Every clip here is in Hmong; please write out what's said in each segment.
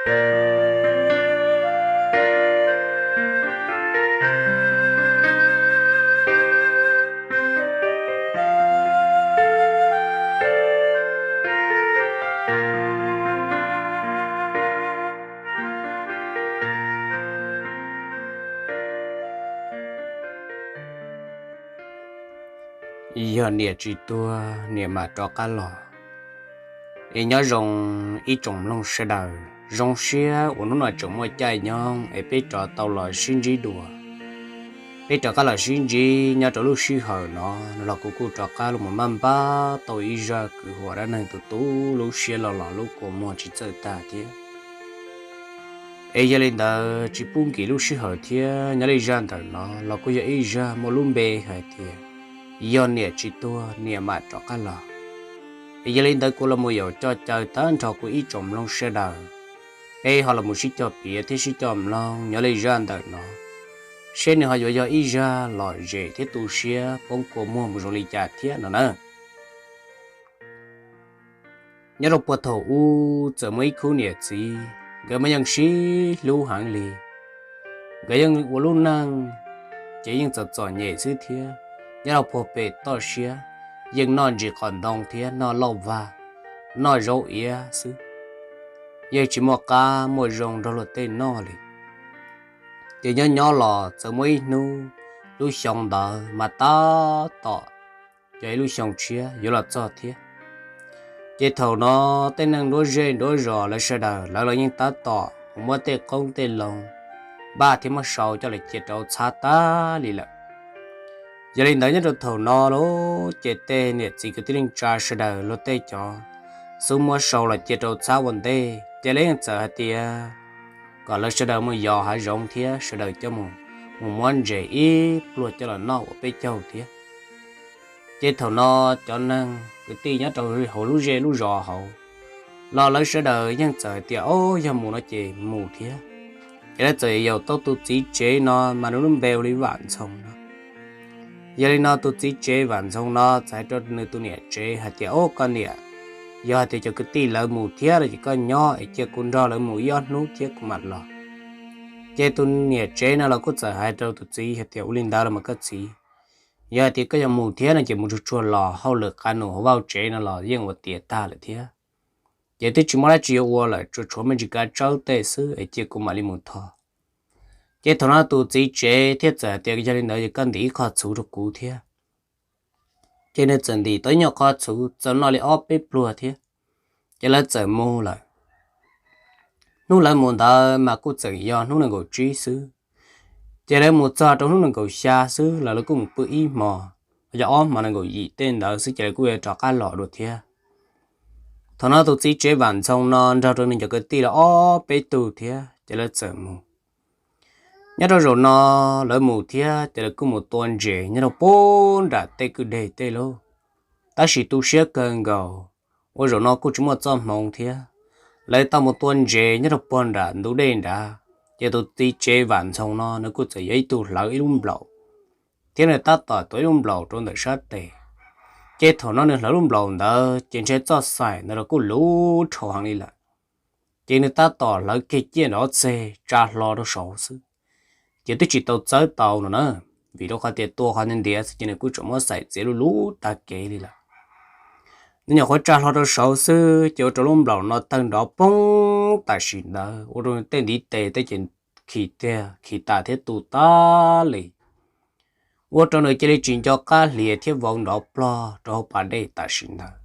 Yog niam tsis tuag niam mam rov qab los. Es nyob zoo ib tsoom mloog sawv daws, zoo siab uas hnub no tseem muaj caij nyoog es peb rov tau los sib ntsib dua. Peb rov qab los sib ntsib nyob rau lub sij hawm no los kuv kuj rov qab los maj npab tau ib zaj kwv huam dab neeg tu tu lub siab los los lub kua muag tsis txawj tag thiab. Es yog li ntawd tsis pub nkim lub sij hawm thiab, nyob li zaj ntawm no los kuj yog ib zaj muaj lub npe hais tias yog niam tsis tuag niam mam rov qab los. Es yog li ntawd kuv los mus yaum coj caw tag nrho kuv ib tsoom mloog sawv daws, peb ho los mus sib cog piav thiab sib cog mloog nyob li zaj ntawm no, seb nws ho yuav yog ib zaj lom zem thiab tu siab poob kua muag mus zoo li cas thiab no na. Nyob rau puag thaum ub txawm muaj ib khub niam txiv, nkawd mas yeej sib hlub heev li. Nkawd yeej ua lub neej ces yeej txom txom nyem xwb thiab. Nyob rau puag pem toj siab yeej noj ntsis qos ntoo thiab noj lauj vag, noj zaub iav xwb, yeej tsis muaj qab muaj zoo nrog luag tej noj li. Ces nyob nyob los txawm muaj ib hnub, lub xyoo ntawd mas tab tom yog ib lub xyoo tshiab yuav los txog thiab. Ces thaum no tej neeg nruab zej nruab zos lawv sawv daws lawv los yeej tab tom mus muab tej qoob tej loo npaj thiab muab sau coj los cia rau txhab tag li lawm. Yog li ntawd nyob rau thaum no lauj, ces tej niam txiv kwv tij neej tsa sawv daws luag tej cov xub muab sau los cia rau txhab ua ntej, ces lawv yeej txawm hais tias kom lawv sawv daws mus yos hav zoov thiab sawv daws coj mus, mus muab ntses ib pluag coj los noj ua peb caug thiab. Ces thaum no cov neeg kwv tij nyob rau hauv lub zej lub zos hauv los lawv sawv daws yeej txawm hais tias, Au, yog mus no ces mus thiab. Ces lawv txawm yaum tau tus txiv tsev no mas nws lub npe hu li Vam Ntxhoo no. Yog li no tus txiv tsev Vam Ntxhoo no txawm hais rau nws tus niam tsev hais tias, Au, koj niam, yog hais tias cov kwv tij lawv mus thiab no ces koj nyob es cia kuv nrog lawv mus ib ob hnub thiab kuv mam los. Ces tus niam tsev no los kuj txawm hais rau tus txiv hais tias, Ua li ntawd los mas koj txiv, yog hais tias koj yuav mus thiab no ces mus tsuag tsuag los, hauj lwm qab num hauv vaj tsev no los yeej ua tiav tag lawm thiab. Ces twb tsis muaj dab tsi yuav ua lawm, tsuas tshuav me ntsis kav tsawb tej xwb es cia kuv mam li mus tho. Ces thaum no tus txiv tsev thiaj txawm hais tias, Yog li ntawd ces koj ntim ib qho txhuv rau kuv thiab. Ces nws txawm ntim tau ib nyuag qho txhuv txaus noj li ob peb pluag thiab. Ces lawv txawm mus lawm. Hnub lawv mus ntawd mas kuj txawm yog hnub nees nkaum tsib xwb. Ces lawv mus txog rau hnub nees nkaum xya xwb los lawv kuj mus pw ib hmo, yog ob hmo nees nkaum yim tej ntawd xwb ces lawv kuj yuav rov qab los dua thiab. Thaum no tus txiv tsev Vam Ntxhoo no nrog rau nws cov kwv tij los ob peb tug thiab ces lawv txawm mus. Nyob rau zaum no lawv mus thiab ces lawv kuj mus tua ntses nyob rau puag nram tej kwj deg tej lauj. Tab sis tu siab kawg nkaus, ua zaum no kuj tsis muaj txoj hmoov thiab. Lawv tau mus tua ntses nyob rau puag nram ntug dej nrad, ces tus txiv tsev Vam Ntxhoo no nws kuj txawm yog ib tug hlawv ib lub nplaum, thiab nws tab tom tuav ib lub nplaum rau ntawm sab tes. Ces thaum no nws hlawv lub nplaum ntawd ces ntshe txoj xaim ntawd los kuj luv dhau heev li lawm. Ces nws tab tom hlawv kiag ciaj nrov txeg tsa hlo rau saud xwb, ces twb tsis tau txawb tau no na, vim rau qhov tias tua qhov ntiav ntiav xwb ces nws kuj tseem muab xaim txiav lub lub tag kev li lawm. Nws nyuam qhuav tsa hlo rau saud xwb ces ua rau lub nplaum no tawg nrov poob tam sim ntawd, ua rau nws tej ntiv tes tej ces khi tiag khi tas thiab tu tas li, ua rau nws cia li tsis nco qab hlias thiab vau nrov plog rau hauv pas dej tam sim ntawd.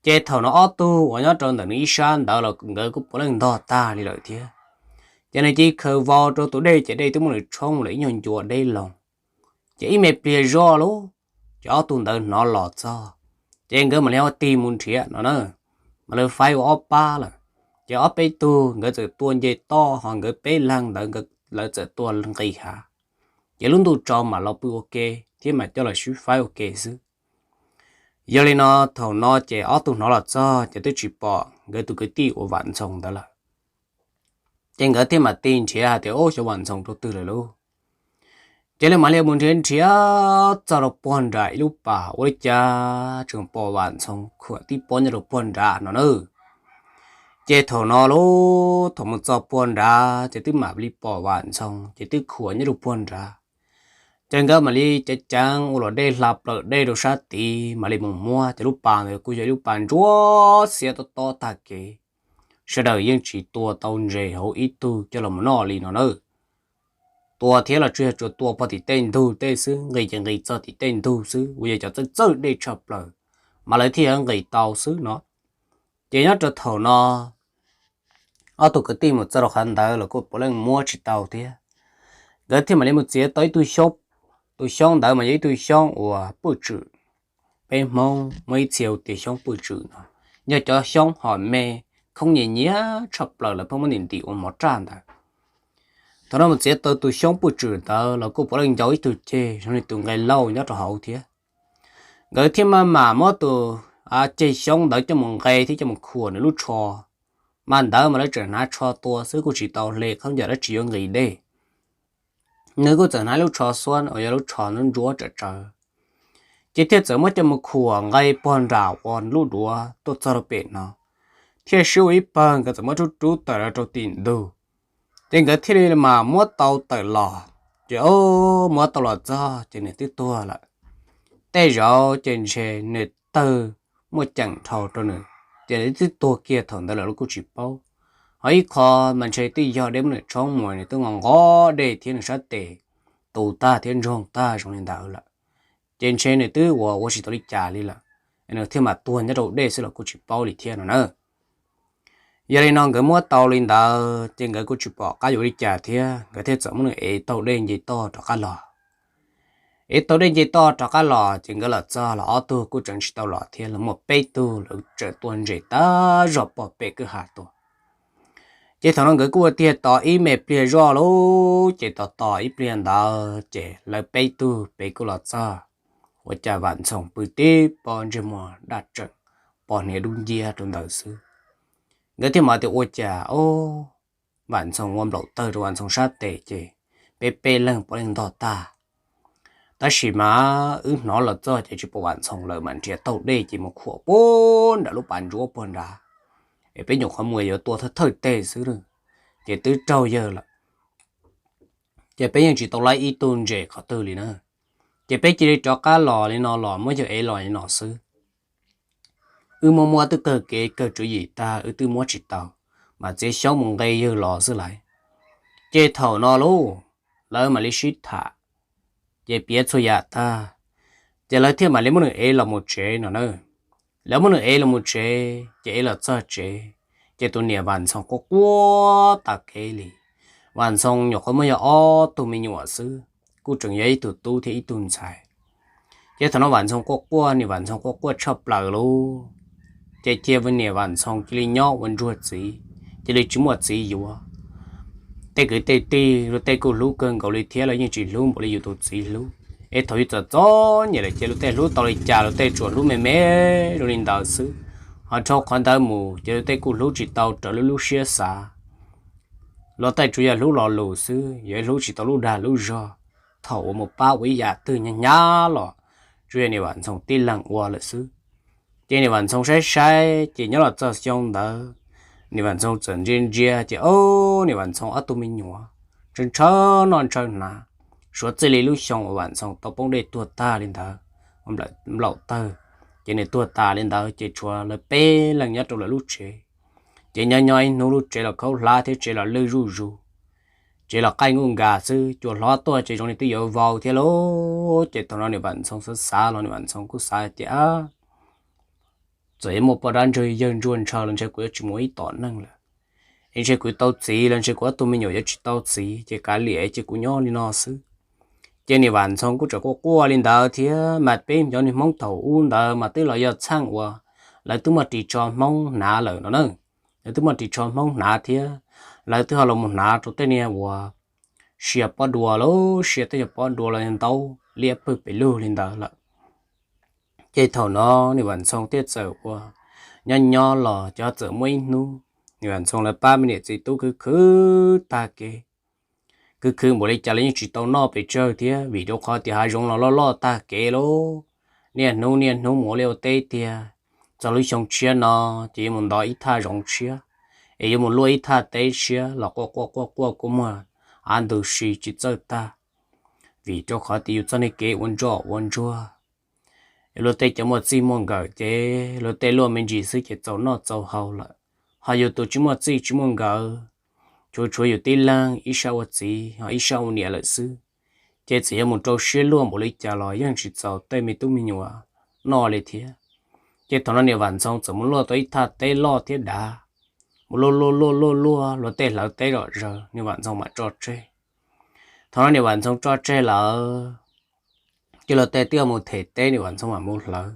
Ces thaum no ob tug uas nyob rau ntawm nws ib sab ntawd los nkawd kuj puav leej ntog tag li lawm thiab. Ces nws cia li khaws vau rau tus dej ces dej twb muab nws tshoob lawm ib nyuag ncua deb loo. Ces ib me pliag zoj lauj, ces ob tug ntawd hnov los txog, ces nkawd mam li ho tig mus nrhiav no na, mam li faib ua ob pab lawm. Ces ob peb tug nkawd txawm tua nce toj, ho nkawd peb leeg ntawd lawv txawm tua nqis hav. Ces lub ntuj tsaus mam los pw ua ke thiab mam coj los sib faib ua ke xwb. Yog li no thaum no ces ob tug hnov los txog ces twb tsis pom nkawd tus kwv tij uas Vam Ntxhoo ntawd lawm. Ces nkawd thiaj mam tig nrhiav hais tias, Ub, xyov Vam Ntxhoo rau twg lawm lauj? Ces lawv mam li mus nrhiav nrhiav txog rau puag nram ib lub pas ua li cas tseem pom Vam Ntxhoo khuam tib pob nyob rau puag nrad no na. Ces thaum no lauj, thaum mus txog puag nrad ces twb mam li pom Vam Ntxhoo ces twb khuam nyob rau puag nrad. Ces nkawd mam li ceev ceev ua luam dej hla plaws dej rau sab tid mam li mus muab, ces lub pas ntawd kuj yog ib lub pas ntsuab xiab tob tob tag kev. Sawv daws yeej tsis tua tau ntses hauv ib tug coj los noj li no na. Tua thiab los tsuas yog tsuas tua pog tim tej ntug tej xwb, nqis ces nqis txog tim tej ntug xwb uas yog cov txawj txawj dej tshaj plaws, mas lawv thiaj yuav nqis tau xwb no. Ces nyob rau thaum no ob tug kwv tij mus txog rau qhov ntawd los kuj puav leej muab tsis tau thiab. Nkawd thiaj mam li mus txiav tau ib tug xyoob. Tus xyoob ntawd mas yog ib tug xyoob uas pwj tswm, peb Hmoob muaj ib txhia hu tias xyoob pwj tswm no, yog cov xyoob hom me, khoob nyias nyias tshaj plaws lawv pheej muab ntim ntim ua mov raj ntawd. Thaum no mus txiav tau tus xyoob pwj tswm ntawd los kuj puav leej ncau ib tug ceg zoo li tus nqe lauj nyob rau hauv thiab. Nkawd thiaj maj mam muab tus ceg xyoob ntawd coj mus nqe thiab coj mus khuam nws lub tsho. Mas ntawd mas lawv tseem hnav tsho tua xwb kuj tsis tau hle khaub ncaws dab tsi yuav nqis dej. Nws kuj txawm hnav lub tsho xuab uas yog lub tsho ntsuab ntsuab tsawv tsawv, ces thiaj txawm muab coj mus khuam nqe puag nram uas lub duav tuaj txog rau pem no, thiaj swb ua ib pawg nkawd txawm muab rub rub tawm los rau tim ntug. Ces nkawd thiaj li mas muab tau tawm los, ces o, muab tau los txog ces nws twb tuag lawm. Tej zaum ces ntshe nws tawg muaj ceem dhau rau nws, ces nws twb tuag kiag thaum ntawd lawm los kuj tsis paub. Ho ib qho mas ntshe twb yog dej muab nws tshoob mus nws twb nqos nqos dej thiab nws sab tes tu tag thiab ntsoog tag zoo li ntawd lawm. Ces ntshe nws twb ua ua tsis tau li cas li lawm, nws thiaj mam tuag nyob rau dej xwb los kuj tsis paub li thiab no na. Yog li no nkawd muab tau li ntawd ces nkawd kuj tsis pom qab yuav li cas thiab, nkawd thiaj txawm muab nws ev taug dej nce toj rov qab los. Ev taug dej nce toj rov qab los ces nkawd los txog los ob tug kuj tseem tsis tau los thiab, los muaj peb tug lawv tseem tua ntses tag zog pog pem kwj ha tuaj. Ces thaum no nkawd kuj ua tiag tos ib me pliag zoj lauj, ces tos tos ib pliag ntawd ces lawv peb tug pem kuj los txog, ua cas Vam Ntxhoo pw tib pob ntsej muag daj tseem pos hniav dub nciab rau ntawd xwb. Nkawd thiaj mam tias ua cas o, Vam Ntxhoo ua nplaum tawg rau Vam Ntxhoo sab tes ces peb peb leeg puav leej ntog tag. Tab sis mas wb hnov los txog ces tsis pom Vam Ntxhoo lawm, mam nrhiav taug dej ces mus khuam puag nram lub pas ntsuab puag nrad, es peb nyuam qhuav mus yuav tua thawj thawj teg xwb, ces twb raug yawg lawm. Ces peb yeej tsis tau laib ib tug ntses qhov twg li na. Ces peb cia li rov qab los li no los muab yawg ev los li no xwb. Wb muab muab twb kawg kev kawg tswv yim tag wb twb muab tsis tau, mas txiav xyoob mus nqe yawg los xwb lauj. Ces thaum no lauj, lawv mam li sib tham, ces piav txhua yam tag, ces lawv thiaj mam li muab nws ev los mus tsev no na. Lawv muab nws ev los mus tsev ces ev los txog tsev, ces tus niam Vam Ntxhoo quaj quaj tas kev li. Vam Ntxhoo nyuam qhuav muaj yog ob tug me nyuam xwb, kuj tseem yog ib tug tub thiab ib tug ntxhais. Ces thaum no Vam Ntxhoo quaj quaj, niam Vam Ntxhoo quaj quaj tshaj plaws lauj. Ces cia niam Vam Ntxhoo cia li nyob ua ntsuag txiv, cia li tsis muaj txiv yuav. Tej kwv tej tij luag tej kuj hlub kawg nkaus li thiab los yeej tsis hlub npaum li yus tus txiv hlub. Es thaum yus txom txom nyem lawm ces luag tej hlub tau li cas luag tej tsuas hlub me me zoo li ntawd xwb. Ho dhau qhov ntawd mus ces luag tej kuj hlub tsis tau raws li lub siab xav. Luag tej tsuas yog hlub lo lus xwb, yuav hlub tsis tau lub dag lub zog. Thaum uas mus pab ua ib yam twg hnyav hnyav los tsuas yog niam Vam Ntxhoo tib leeg ua lawm xwb. Ces niam Vam Ntxhoo saib saib ces nyob los txog xyoo ntawd, niam Vam Ntxhoo txawm ntsia ntsia ces o, niam Vam Ntxhoo ob tug me nyuam ntshaw ntshaw noj ntshaw hnav, suav txij li lub xyoo uas Vam Ntxhoo tau poob dej tuag tag li ntawd, nplaum tawg, ces nws tuag tas li ntawd ces tshuav lawv peb leeg nyob rau lawv lub tsev. Ces nyob nyob ib hnub lub tsev los khaub hlab thiab tsev los lwj zuj zus, tsev los qaij nkuj nkas xwb, cua hlob tuaj ces zoo li twb yuav vau thiab lauj. Ces thaum no niam Vam Ntxhoo xav xav los niam Vam Ntxhoo kuj xav hais tias, txawm yuav muaj poj dab ntsuag yawg ntsuag ntshaw los ntshe kuv yuav tsis mus ib tom neeg lawm, es ntshe kuv tau txiv los ntshe kuv ob tug me nyuam yuav tsis tau txiv, ces kav liam ces kuv nyob li no xwb. Ces niam Vam Ntxhoo kuj tseem quaj quaj li ntawd thiab, mas peb cov niag Hmoob thaum ub ntawd mas twb los yog txheej uas lawv twb muaj ris tsho Hmoob hnav lawm no na. Lawv twb muaj ris tsho Hmoob hnav thiab, lawv twb ho los mus hnav rau tej niag uas sia pob dua lauj, sia tej yog pob dua los ntaub liab pwg pes lug li ntawd lawm. Ces thaum no niam Vam Ntxhoo thiaj txawm ua, nyob nyob los ces txawm muaj ib hnub niam Vam Ntxhoo lawv pab me niam txiv tub khwv khwv tag kev. Khwv khwv npaum li cas los yeej tsis tau noj pes tsawg thiab vim rau qhov tias hav zoov los loj loj tag kev lauj. Niaj hnub niaj hnub mus ua liaj ua teb tiag, txog lub xyoo tshiab no ces yuav mus ntov ib thaj zoov tshiab. es yuav mus luaj ib thaj teb siab los quaj quaj quaj quaj kuj muaj av ntug si tsis txawj tag, vim rau qhov tias yus txoj niag kev ua ntsos ua ntsuag, luag tej cov muaj txij muaj nkawm ces luag tej luaj me ntsis xwb ces txaus noj txaus haus lawm, ho yus tus tsis muaj txij tsis muaj nkawm, tshuav tshuav yus tib leeg ib sab ua txiv ho ib sab ua niam lawm xwb, ces txawm yuav mus rau siab luaj npaum li cas los yeej tsis txaus tej me tub me nyuam noj li thiab. Ces thaum no niam Vam Ntxoo txawm mus luaj tau ib thaj teb loj thiab dav, mus luaj luaj luaj luaj luaj luag tej hlawv teb zom zaws, niam Vam Ntxoo mam tso tseg. Thaum no niam Vam Ntxoo tso tseg lawm, ces luag tej twb mus them teb, niam Vam Ntxoo mam mus hlawv.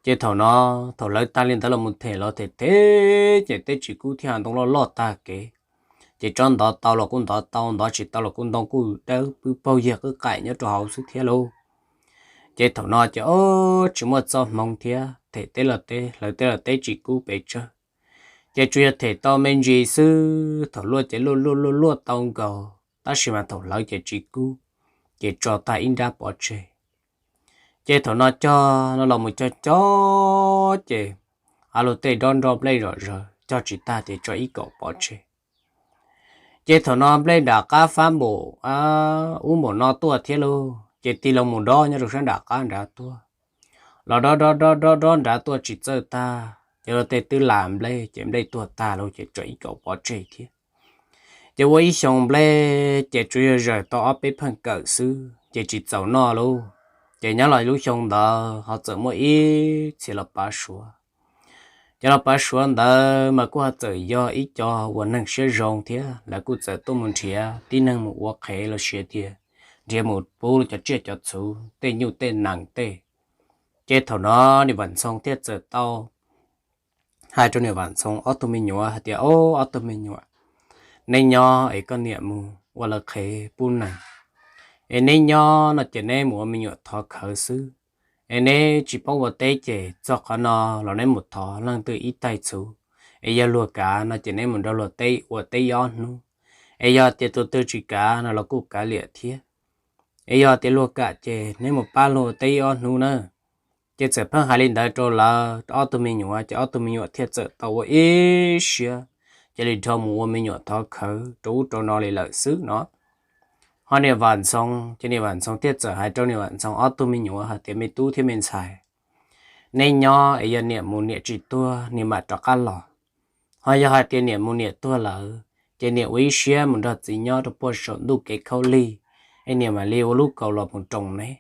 Ces thaum no, thaum hlawv tag li ntawd los mus them los them them ces teb tsis kub thiab, hav ntoo loj loj tag kev, ces tsob ntov tau los kuj ntov tau, ntov tsis tau los kuj ntoo kuj dawb pwb paug yag qwb qaim nyob rau hauv xwb thiab lauj. Ces thaum no ces ob tsis muaj txoj hmoov thiab, them teb los teb, hlawv teb los teb tsis kub pes tsawg, ces tsuas yog them tau me ntsis xwb. Thaum luaj ces luaj luaj luaj luaj tau nkaus, tab sis mas thaum hlawv ces tsis kub, ces tso tag ib nrab pov tseg. Ces thaum no cog no los mus cog cog ces av luag tej dob nroj nplej zom zaws, cog tsis tag ces tso ib kaum pov tseg. Ces thaum no nplej nram qab fab npaum ub npaum no tuaj thiab lauj, ces tig los mus dob nyob rau sab nram qab nrad tuaj, los dob dob dob dob dob nrad tuaj tsis txawj tag, ces luag tej twb las nplej ces nplej tuag tag lauj, ces tso ib kaum pov tseg thiab. Ces ua ib xyoo nplej ces tsuas yog zawm tau ob peb pheej kawm xwb ces tsis txaus noj lauj. Ces nyob los lub xyoo ntawd ho txawm muaj ib txhia los pav suav. Cov los pav suav ntawd mas kuj ho txawm yog ib co uas neeg siab zoo thiab, lawv kuj txawm tuaj mus nrhiav tib neeg mus ua qhev los sis tias nrhiav mus pub cov tsiaj cov txhu, tej nyuj tej nees tej. Ces thaum no niam Vam Ntxoo thiaj txawm tau hais rau niam Vam Ntxoo ob tug me nyuam hais tias, Au, ob tug me nyuam, neb nyob es koj niam mus ua lawv qhev pub nees, es neb nyob no ces neb mus ua me nyuam thov khawv xwb, es neb tsis paub ua teb ces txog qhov no los neb mus thov leej twg ib taig txhuv, es yog luag kav no ces neb mus nrog luag teb ua teb ib ob hnub, es yog tias tus twg tsis kav no los kuj kav liam thiab, es yog tias luag kam ces neb mus pab luag ua teb ib ob hnub na. Ces txawm pheej hais li ntawd rau lawv ob tug me nyuam ces ob tug me nyuam thiaj txawm tau ua ib siab, cia li rho mus ua me nyuam thov khawv rau ub rau no li lawm xwb no. Ho niam Vam Ntxoo ces niam Vam Ntxoo thiaj txawm hais rau niam Vam Ntxoo ob tug me nyuam hais tias, Me tub thiab me ntxhais, neb nyob es yog niam mus niam tsis tuag niam mam rov qab los. Ho yog hais tias niam mus niam tuag lawm, ces niam ua ib siab mus nrog txiv nyob rau puag saum ntuj kev khaub lig, es niam mam li ua lub kaus los mus roos neb.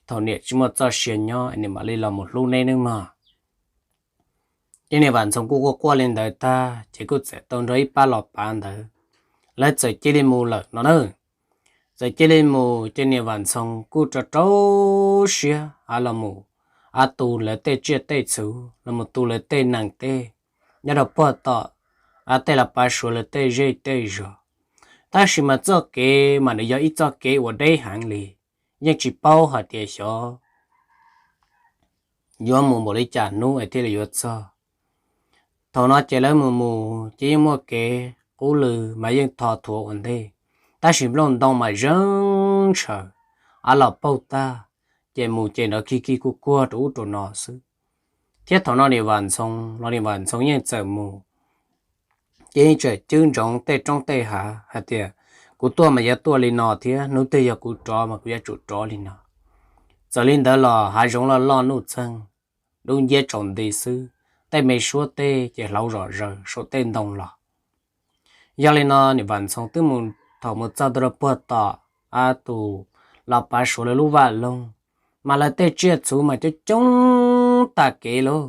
Thaum niam tsis muaj txoj sia nyob es niam mam li los mus hlub neb nawb mog. Ces niam Vam Ntxoo kuj quaj quaj li ntawd tag ces kuj txawm tau nrog ib pab los pav ntawd, lawv txawm cia li mus lawm no na. Txawm cia li mus ces niam Vam Ntxoo kuj rau rau siab av los mus, av tu lawv tej tsiaj tej txhu, los mus tu lawv tej nees tej, nyob rau puag tom av tej los pav suav lawv tej zej tej zos. Tab sis mas txoj kev mas nws yog ib txoj kev uas deb heev li, yeej tsis paub hais tias xyov yuav mus npaum li cas hnub es thiaj li yuav txog. Thaum no ces lawv mus mus ces yeej muaj kev qub lw mas yeej tho thuav ua ntej, tab sis nplooj ntoo mas zeeb ntshaw, av los paug tag, ces mus ces nrov kig kig kuj kuag rau ub rau no xwb. Thiab thaum no niam Vam Ntxoo los niam Vam Ntxoo yeej txawm mus, ces yeej tseem cwb ntsoov tej roob tej hav hais tias, Kuv tuaj mas yuav tuaj li no thiab, hnub twg yog kuv rov mas kuv yuav tsum rov li no. Txawm li ntawd los hav zoov loj loj nuj txeeg, dub nciab tsaus nti xwb, tej me suab tej ces hlauv zom zaws saum tej ntoo los. Yog li no niam Vam Ntxoo twb mus, thaum mus txog ntua rau puag tom av tus los pav suav lawv lub vaj loog, mas lawv tej tsiaj txhu mas coob coob tag kev lauj,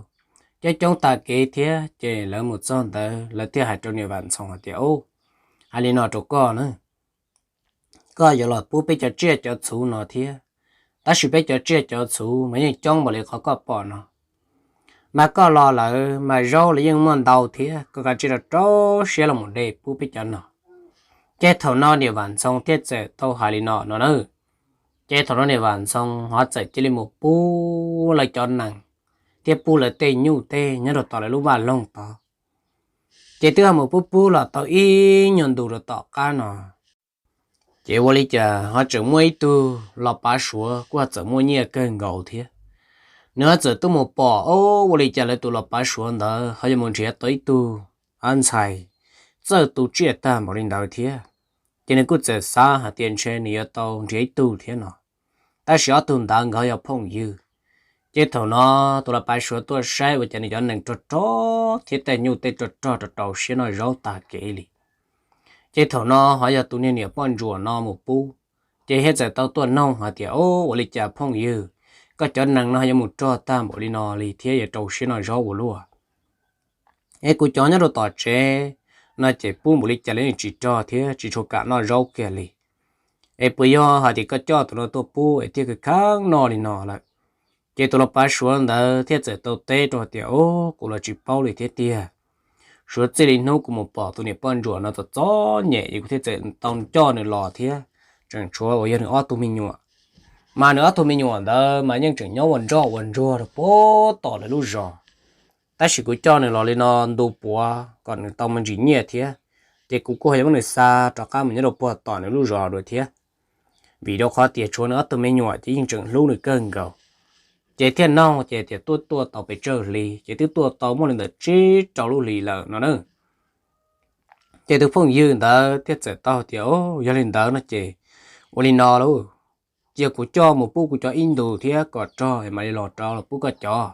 coob coob tag kev thiab. Ces lawv mus txog ntawd lawv thiaj hais rau niam Vam Ntxoo hais tias, Ub, hais li no rau koj na, koj yuav los pub peb cov tsiaj cov txhu no thiab, tab sis peb cov tsiaj cov txhu mas yeej coob npaum li qhov koj pom no, mas koj los lawm mas zaub los yeej muaj ntau thiab, koj kav tsij rau rau siab los mus de pub peb cov no. Ces thaum no niam Vam Ntxoo thiaj txawm tau hais li no no na. Ces thaum no niam Vam Ntxoo ho txawm cia li mus pub lawv cov nees thiab pub lawv tej nyuj tej nyob rau tom lawv lub vaj loog tod. Ces twb ho mus pub pub los tau ib nyuag ntu rau tom qab no, ces ua li cas ho tseem muaj ib tug los pav suav kuj ho txawm muaj nyiaj kawg nkaus thiab. Nws ho txawm tuaj mus pom, Ob, ua li cas lawv tus los pav suav ntawd ho yuav mus nrhiav tau ib tug ntxhais txawj tu tsiaj tag npaum li ntawd thiab. Ces nws kuj txawm xav hais tias ntshe nws yuav tau nrhiav ib tug thiab no, tab sis ob tug ntawd nkawd yog phooj ywg. Ces thaum no tus los pav suav tuaj saib ua cas nws cov nees rog rog thiab tej nyuj tej rog rog rau rau siab noj zaub tag kev li. Ces thaum no ho yog tus niag niam poj ntsuam no mus pub, ces thiaj txawm tau tuaj noog hais tias, Ua li cas phooj ywg, koj cov nees no yuav mus rog tag npaum li no li thiab yuav rau siab noj zaub ua luaj? Es kuv cov nyob rau tom tsev no ces pub npaum li cas los yeej tsis rog thiab tsis tshua kam noj zaub kiag li. Es puas yog hais tias koj coj tus no tuaj pub es thiaj khav kheev noj li no lawm? Ces tus los pav suav ntawd thiaj txawm tau teb rau hais tias, Au, kuv los tsis paub li thiab tiag. Suav txij li hnub kuv mus pom tus niam poj ntsuam no txom txom nyem es kuv thiaj txawm tau coj nws los thiab, tseem tshuav uas yog nws ob tug me nyuam. Mas nws ob tug me nyuam ntawd mas yeej tseem nyob ua nroj ua ntsuag rau puag tom lawv lub zos. Tab sis kuv coj nws los li no ntu puav kom nws tau me ntsis nyiaj thiab, ces kuv kuj ho yuav muab nws xa rov qab mus nyob rau puag tom nws lub zos dua thiab. Vim rau qhov tias tshuav nws ob tug me nyuam ces yeej tseem hlub nws kawg nkaus, ces thiaj nug ces tias tuaj tuaj tau pes tsawg hli, ces twb tuaj tau muaj li ntawm tsib rau lub hlis lawm no na. Ces tus phooj ywg ntawd thiaj txawm tau tias, Au, yog li ntawd no ces ua li no lauj, cia kuv coj mus pub kuv cov ib ntus thiab kom rog es mam li los rau los pub koj cov.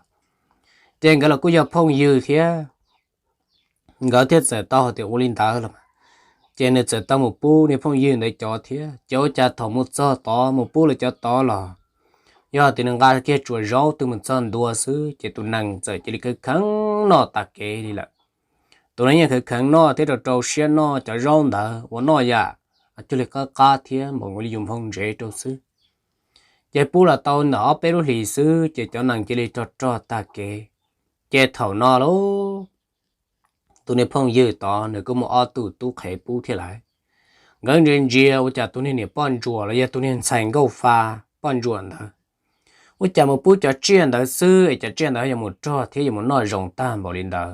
Ces nkawd los kuj yog phooj ywg thiab, nkawd thiaj txawm tau hais tias ua li ntawd los, ces nws txawm tau mus pub niag phooj ywg ntawd cov thiab. Ces ua cas thaum mus txog tod mus pub lawv cov tod los, yog tias nws nqa kiag tsuas zaub twg mus txog ntua xwb ces tus nees txawm cia li khav kheev noj tag kev li lawm. Tus nees yeej khav kheev noj thiab rau rau siab noj cov zaub ntawd ua noj yam cuag li qab qab thiab npaum nkaus li yus nphoo ntsev rau xwb. Ces pub los tau ntawm ob peb lub hlis xwb ces cov nees cia li rog rog tag kev. Ces thaum no lauj, tus niag phooj ywg tod nws kuj muaj ob tug tub qhev pub thiab lawm. Nkawd ntsia ntsia ua cas tus niag niam poj ntsuam los yog tus niag ntxhais nkauj fa poj ntsuam ntawd, ua cas mus pub cov tsiaj ntawd xwb es cov tsiaj ntawd yuav mus rog thiab yuav mus noj zoo tag npaum li ntawd.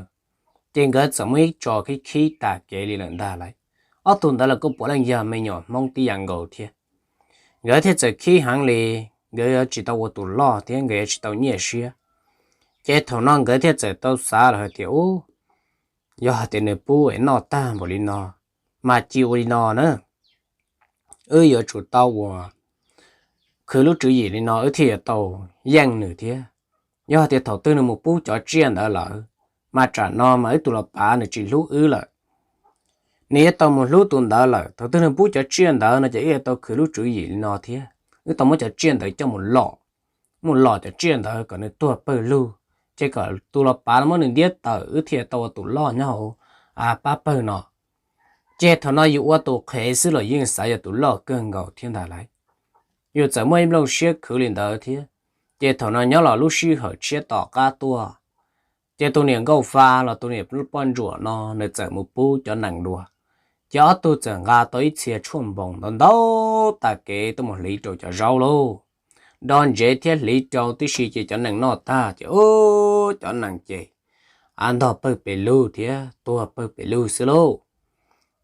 Ces nkawd txawm muaj ib tso khib khib tag kev li lawm ntag lauj. Ob tug ntawd los kuj puav leej yog me nyuam Hmoob tib yam nkaus thiab. Nkawd thiaj txawm khib heev li, nkawd yuav tsis tau ua tus loj thiab nkawd yuav tsis tau nyiaj siab. Ces thaum no nkawd thiaj txawm tau xav lawm hais tias, Ub, yog hais tias nws pub es noj tag npaum li no, mas cia ua li no na, wb yuav tsum tau uas khwv lub tswv yim li no wb thiaj yuav tau yeej nws thiab. Yog hais tias thaum twg nws mus pub cov tsiaj ntawd lawm, mas tsam no mas wb tus los pav nws tsis hlub wb lawm, nws yuav tau mus hlub tus ntawd lawm. Thaum twg nws pub cov tsiaj ntawd no ces wb yuav tau khwv lub tswv yim li no thiab, wb tau muab cov tsiaj ntawd coj mus lom, mus lom cov tsiaj ntawd kom nws tuag pawg lug, ces kom tus los pav no muab nws ntiab tawm wb thiaj tau ua tus loj nyob hauv pab pawg no. Ces thaum no yus ua tus qhev xwb los yeej xav yog tus loj kawg nkaus thiab ntag lauj. Yus txawm muaj ib nplooj siab khwv li ntawd thiab. Ces thaum no nyob los lub sij hawm tshiab tom qab tuaj, ces tus niam nkauj fa los tus niam poj ntsuam no nws txawm mus pub cov nees dua. Ces ob tug txawm nqa tau ib txhia tshuaj npoos ntau ntau tag kev tuaj mus hliv rau cov zaub lauj. Do ntsev thiab hliv rau tib si ces cov nees noj tag ces ub, cov nees ces av ntog pawg pes lug thiab tuag pawg pes lug xwb lauj.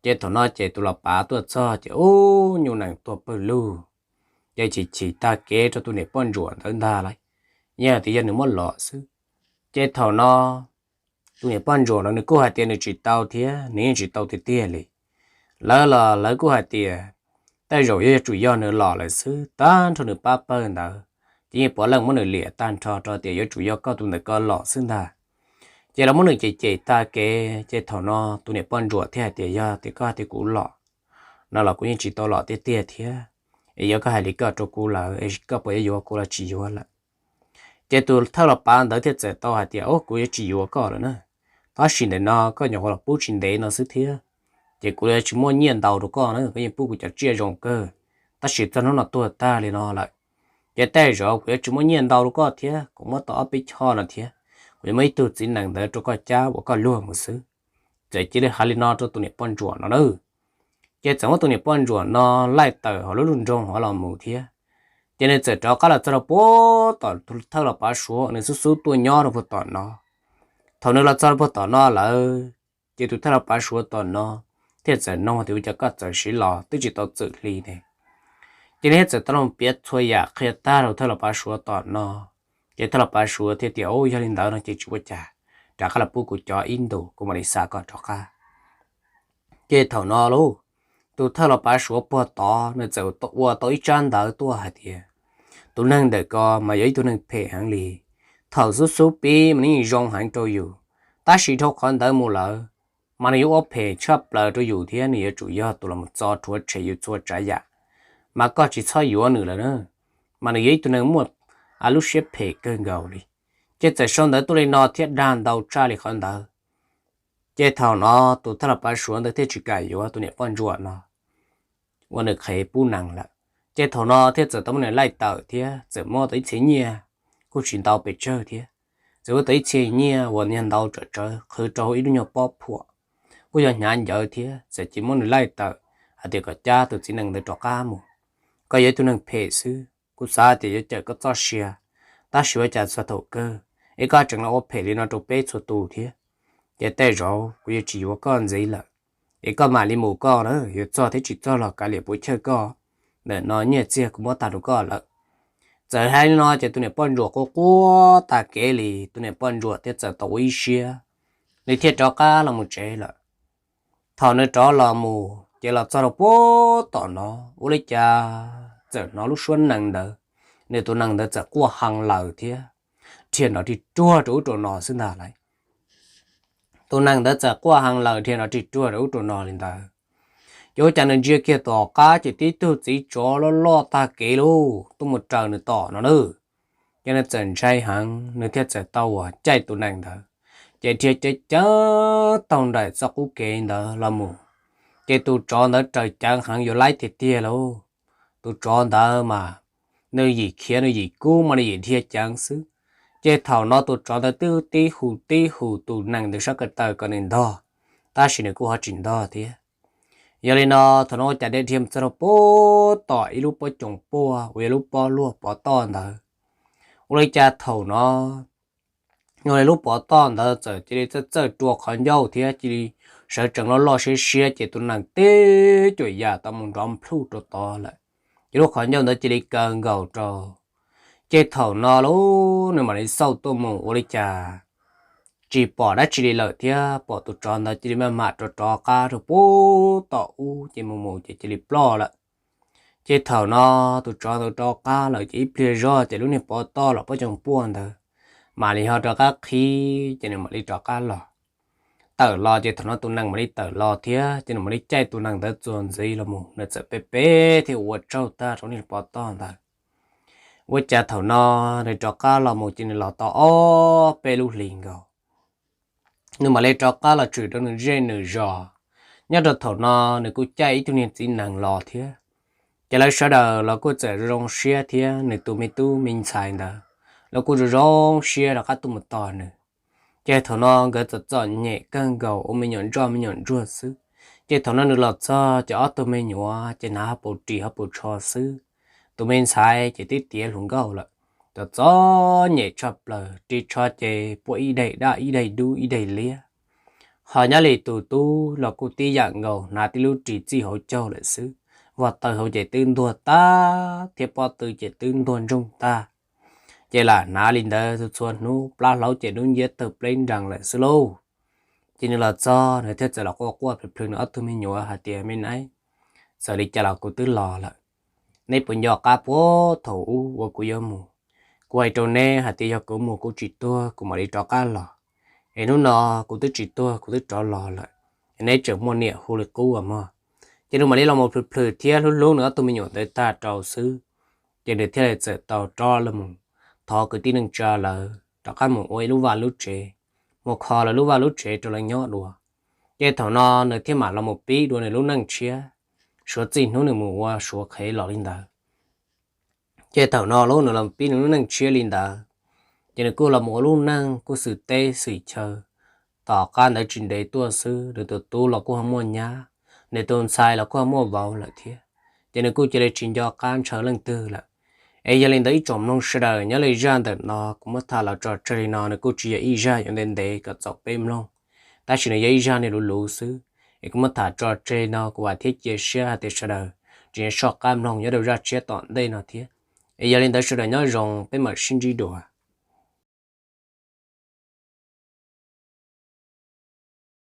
Ces thaum no ces tus los pav tuaj txog ces ub, nyuj nees tuag pawg lug. Ces chim chim tag kev rau tus niam poj ntsuam ntawd ntag lauj, yog tias yog nws muab lom xwb. Ces thaum no tus niam poj ntsuam no nws kuj hais tias nws tsis tau thiab nws yeej tsis tau tiag tiag li. Lawv los lawv kuj hais tias tej zaum yuav tsum yog nws lom lawm xwb, tag nrho nws pab pawg ntawd ces yeej puav leej muab nws liam tag nrho rau tias yuav tsum yog koj tus ntawm koj lom xwb ntag. Ces los muab nws cem cem tag kev ces thaum no tus niam poj ntsuam thiaj hais tias yog tias koj hais tias kuv lom no los kuv yeej tsis tau lom tiag tiag thiab. Es yog koj hais li koj rau kuv lawm es koj puas yuav yuav kuv los tsis yuav lawm? Ces tus thawj los pav ntawd thiaj txawm tau hais tias, Au, kuv yuav tsis yuav koj lawm na. Tab sis ntawm no koj nyuam qhuav los pub tsis ntev no xwb thiab, ces kuv yuav tsis muaj nyiaj ntau rau koj na, koj yeej pub kuv cov tsiaj zoo kawg, tab sis txog hnub no tuag tag li no lawm. Ces tej zaum kuv yuav tsis muaj nyiaj ntau rau koj thiab, kuv muab tau ob peb choj no thiab, kuv yuav muab ib tug txiv nees ntawd rau koj cab uas koj luag mus xwb. Txawm cia li hais li no rau tus niam poj ntsuam no na. Ces txawm muab tus niam poj ntsuam no laij tawm hauv lub lub nroog hov los mus thiab. Ces nws txawm rov qab los txog rau puag tom thawj los pav suav nws xub xub tuaj nyob rau puag tom no. Thaum nws los txog rau puag tom no lawm, ces tus thawj los pav suav tom no thiaj txawm nug tias, Ua cas koj txawm siv los twb tsis tau txwm hli ne? Ces nws thiaj txawm tau los piav txhua yam qhia tag rau thawj los pav suav tom no. Ces thawj los pav suav thiaj tias, Au, yog li ntawd no ces tsis ua cas, rov qab los pub kuv cov ib ntus, kuv mam li xa koj rov qab. Ces thaum no lauj, tus thawj los pav Suav puag tod nws txawm ua tau ib tsab ntawv tuaj hais tias, tus neeg ntawm ko mas yog ib tug neeg phem heev li. Thaum xub xub pib mas nws yeej zoo heev rau yus, tab sis dhau qhov ntawd mus lawm mas nws yuav ua phem tshaj plaws rau yus thiab nws yuav tsum yog tus los txo rhuav tshem yus txhua tsav yam. Mas koj tsis txhob yuav nws lawm na, mas nws yog ib tug neeg muaj lub siab phem kawg nkaus li. Ces txawm sau ntawv tuaj li no thiab dag ntau tshaj li qhov ntawd. Ces thaum no tus thawj los pav Suav ntawd thiaj tsis kam yuav tus niam poj ntsuam no ua nws qhev pub nees lawm. Ces thaum no thiaj txawm tau muab nws laij tawm thiab txawm muab tau ib txhia nyiaj, kuj tsis ntau pes tsawg thiab, txawm muab tau ib txhia nyiaj uas niag ntau tsawm tsawv qhwv rau hauv ib lub nyuag pob phuam, kuj yog hnyav ncawv thiab, txawm cia muab nws laij tawm hais tias kom cab tus txiv nees ntawd rov qab mus. Koj yog ib tug neeg phem xwb, kuv xav tias yuav cawm koj txoj sia, tab sis ua cas txog thaum kawg es koj tseem los ua phem li no rau peb txhua tus thiab. Ces tej zaum kuv yuav tsis yuav koj ntxiv lawm, es koj mam li mus koj na, yuav txog thiab tsis txog los kav liam puas chawj koj. Ntawm no nyiaj txiag kuv muab tag rau koj lawm. Txawm hais li no ces tus niam poj ntsuam quaj quaj tag kev li, tus niam poj ntsuam thiaj txawm tau ua ib siab, nws thiaj rov qab los mus tsev lawm. Thaum nws rov los mus ces los txog rau puag tom no, ua li cas txawm hnov lub suab nees ntawd, nws tus nees ntawd txawm quaj hee laws thiab dhia nrov rig ruag rau ub rau no xwb ntag lauj. Tus nees ntawd txawm quaj hee laws dhia nrov rig ruag rau ub rau no li ntawd. Ces ua cas nws ntsia kiag tom qab ces tib tug txiv tsov loj loj tag kev lauj tuaj mus raws nws tom no na. Ces nws txawm ntshai heev, nws thiaj txawm tau uas caij tus nees ntawd, ces dhia ceev ceev taug nraim txoj qub kev ntawd los mus. Ces tus tsov ntawd raws ceev heev yuav laib tiag tiag lauj. Tus tsov ntawd mas nws yim khiav nws yim kub mas nws yim dhia ceev xwb. Ces thaum no tus tsov ntawd twb tib hu tib hu tus nees ntawd sab ko taw kom nws ntog, tab sis nws kuj ho tsis ntog thiab. Yog li no thaum no ua cas dhia dhia mus txog rau puag tom ib lub pob coom puaj uas yog lub pob luaj pov toj ntawd. Ua li cas thaum no, ua li lub pov toj ntawd txawm cia li txawj txawj rua qhov ncauj thiab cia li sawv tsees loj loj siab siab ces tus nees teb cuam yam tau mus nrov nplhuj rau tod lawm. Ces lub qhov ncauj ntawd cia li kaw nkaus rau. Ces thaum no lauj nws mam li xauj tuaj mus ua li cas tsis pom dab tsi li lawm thiab pom tus tsov ntawd cia li maj mam rov rov qab rau puag tom ub ces mus mus ces cia li ploj lawm. Ces thaum no tus tsov ntawd rov qab lawm ces ib pliag zog ces lub niag pov toj los pob coom puaj ntawd mam li ho rov qab qhib ces nws mam li rov qab los. Tawm los ces thaum no tus nees mam li tawm los thiab ces nws mam li caij tus nees ntawd txuas ntxiv los mus, nws txawm peb peb thiab ua tsaug tag rau niag pov toj ntawd. Ua cas thaum no nws rov qab los mus ces nws los tau ob peb lub hlis nkaus. Nws mam li rov qab los tshwm rau nws zej nws zos. Nyob rau thaum no nws kuj caij ib tug niag txiv nees los thiab. Ces lawv sawv daws los kuj txawm zoo siab thiab nws tus me tub me ntxhais ntawd los kuj zoo zoo siab rov qab tuaj mus tos nws. Ces thaum no nkawd txom txom nyem kawg nkaus ua me nyuam ntsoj me nyuam ntsuag xwb. Ces thaum no nws los txog ces ob tug me nyuam ces hnav hauv paus ris hauv paus tsho xwb. Tus me ntxhais ces twb tiav hluas nkauj lawm, txom txom nyem tshaj plaws, ris tsho ces puab ib daim daj ib daim dub ib daim liab. Ho nyob li tus tub los kuj tib yam nkaus, hnav tib lub ris txij hauv caug lawm xwb, voj taws hauv ces twb ntuag tag thiab pob tw ces twb ntuag ntsoog tag. Ces lam hnav li ntawd txhua txhua hnub, plab hlaub ces dub nciab tawg pleb nrees lawm xwb lauj. Ces nws los txog nws thiaj txawm los quaj quaj plhws plhws nws ob tug me nyuam hais tias, Me nab, txawm li cas los kuv twb los lawm. Neb puas nco qab puag thaum ub uas kuv yuav mus? Kuv hais rau neb hais tias yog kuv mus kuv tsis tuag kuv mam li rov qab los, es hnub no kuv twb tsis tuag kuv twb rov los lawm, es neb tseem muaj niam hu li qub as mog. Ces nws mam li los mus plhws plhws thiab hlub hlub nws ob tug me nyuam ntawd tag rau xwb, ces nws thiaj li txawm tau rov los mus thov kwv tij neej tsa lawv rov qab mus ua ib lub vaj lub tsev, mus kho lawv lub vaj lub tsev rau lawv nyob dua. Ces thaum no nws thiaj mam los mus pib dua nws lub neej tshiab, suav txij hnub nws mus ua Suav qhev los li ntawd. Ces thaum no lub nws los pib nws lub neej tshiab li ntawd, ces nws kuj los mus ua lub neej kuj xwm teb xwm chaw. Tom qab ntawd tsis ntev tuaj xwb nws tus tub los kuj ho muaj nyab, nws tus ntxhais los kuj ho muaj vauv lawm thiab. Ces nws kuj cia li tsis nco qab ntshaw leej twg lawm. Es yog li ntawd ib tsoom mloog sawv daws, nyob li zaj ntawm no kuv muab tham los tso tseg li no, nws kuj tsis yog ib zaj yuav ntev ntev kom txaus peb mloog, tab sis nws yog ib zaj niag luv luv xwb. Es kuv muab tham tso tseg li no, kuv vam thiab cia siab hais tias sawv daws tseem yuav soj qab mloog nyob rau zaj tshiab tom ntej no thiab. Es yog li ntawd sawv daws nyob zoo, peb mam sib ntsib dua.